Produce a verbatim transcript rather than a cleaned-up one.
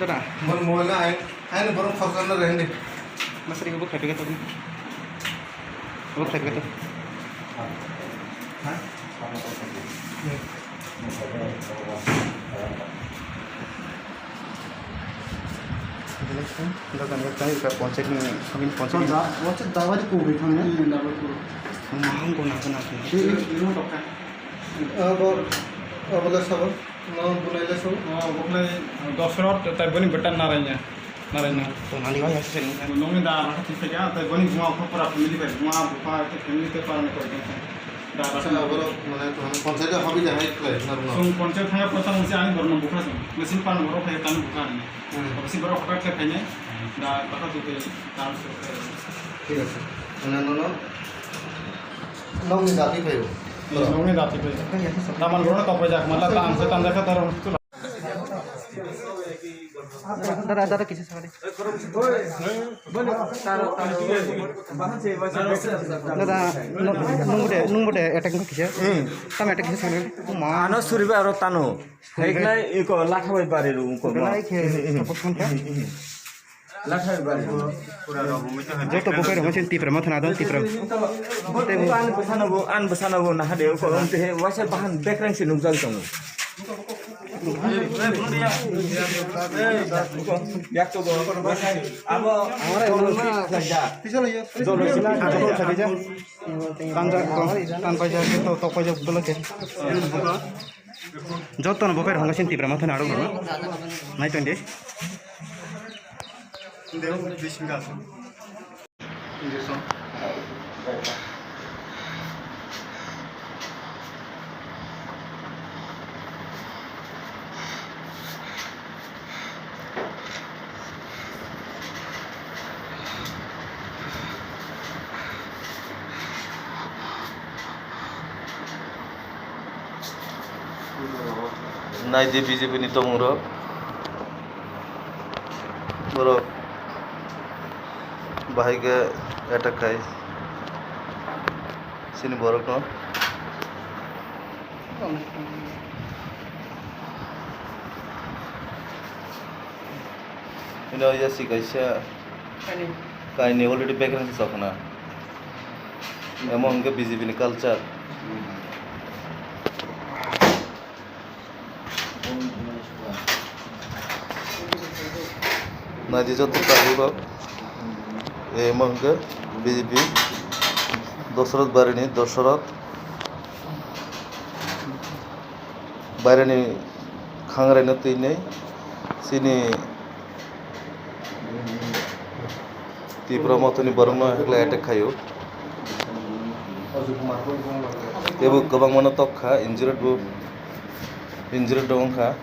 Dada. Mon mobile na ai, ai ni borok khorsa na rehni. Masri ko khai peka to. Ko khai peka to. Ha? Dada, ni kai ka ponchek ni, kami ponchek ni. Ponchek da, ponchek da bari ko ri thang ne. Hmm, da bari ko. Mahang ko na ko na ko. Abo, abo le sabo. No, bunai le so? Oh, bunai Dosrot, tai boni betan Naraina. Naraina. To nani wai ase ni. Nongni da, ana kati se ya, tai boni buma ko pura family bai, buma, bupa, te family te para ne ko. Da, da. Sa, boro, mane, to, ponchayat hobi da hai khlai, na, na. Sung ponchayat thang, ponchayat musi ani borno bukha sung. Mesin pan boro khai tan bukha ni. Hmm. Bisi boro hotak khai khai ne. Da, kata tu te, tan se. Thik ase. Mane, no, no. Nongni jati phaio. Nongni jati phaio. Taman gurung topoi jak, mala tam se tam jak, taro. Dada, dada, kisa sakali. Dada, nung, nung bude, nung bude attack kisa. Hmm. Tam attack kisa sakali. Uma. Ano suriba aro tano. Suriba. Haiklai iko latha bai bari ru ko. Belai khe support khan kha. Joto buphai rok se Tipra Motha no adon, Tipra. An bwsano bo, an bwsano bo naha de, ko te waisa bahan bekreng se nukjagwi tongo. Yak to bo, abo, jolo si, jolo si. Tan ja, tan paisa, to, to paisa, belok se. Joto no buphai rok se Tipra Motha no adon, nai tong di. Nai di B J P ni tongmung rok. Borok bahai khe attack khai chini borok no. Ino ya si kaisa kaini already background se chokna. Emo hwnkhe B J P ni culture. Naidi joto tabuk rok, eh, emo hwnkhe B J P Dosrot barini, Dosrot barini khangraino twi nwi chini Tipra Mothani borokno hwnkhe attack khaio. Teibo kwbangmano tok kha, injured bo, injured bo wng kha.